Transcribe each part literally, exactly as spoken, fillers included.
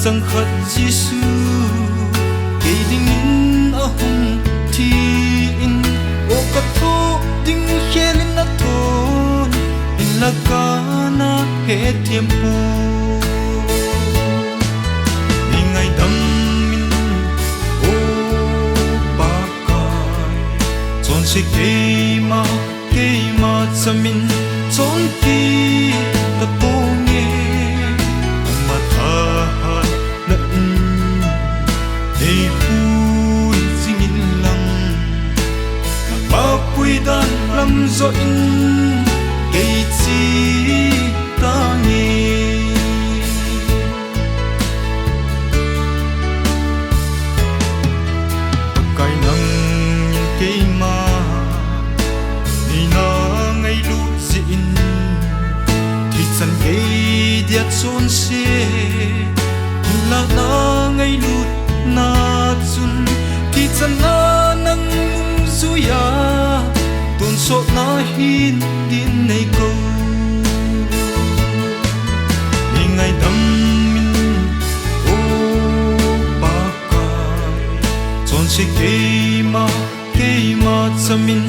chang khat Jesu, kei dingin ahung thi in, o kathoh ding khel in athon, hinlah kana hethem poi. Nei ngaidam in, o Pakai, chonse keima, keima chamin chon kit tapong e. Ama thahatna in nei pui jing in lang, nangma puidan lam joh in kei che tange. Pakai, nangin keima neina ngailut jeh in, thi chan kei dia chonse hinlahna ngailutna chun, thi chan a nang nungjui a tonsotna hin din nei kou. Nei ngaidam in, o Pakai, chonse keima, keima chamin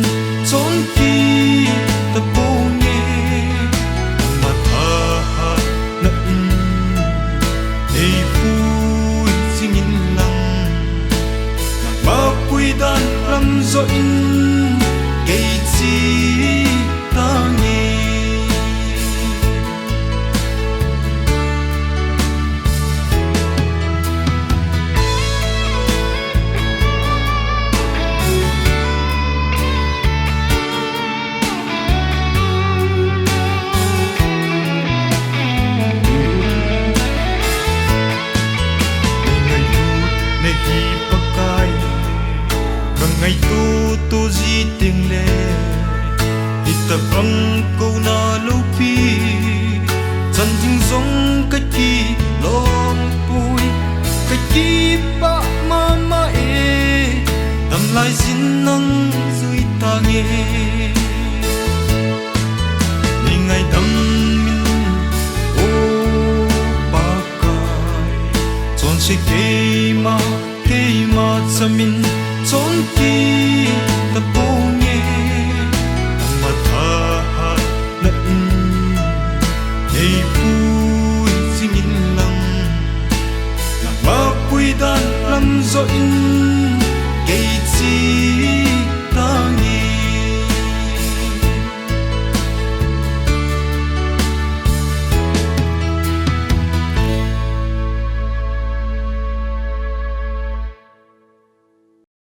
chon kit tapong e. Ama thahatna in nei pui jing in lang, nangma puidan lam joh in kei che tange. Nei ngailutna hi Pakai, kangaito to ji teng le, hitabang kouna loupi chan ding jong kakilom poi, kakipah mama e, damlai jin nang jui tange. Nei ngaidam in, o Pakai, chonse keima, keima chamin chon kit tapong e. Ama thahatna in nei pui jing in lang, nangma puidan lam joh in kei che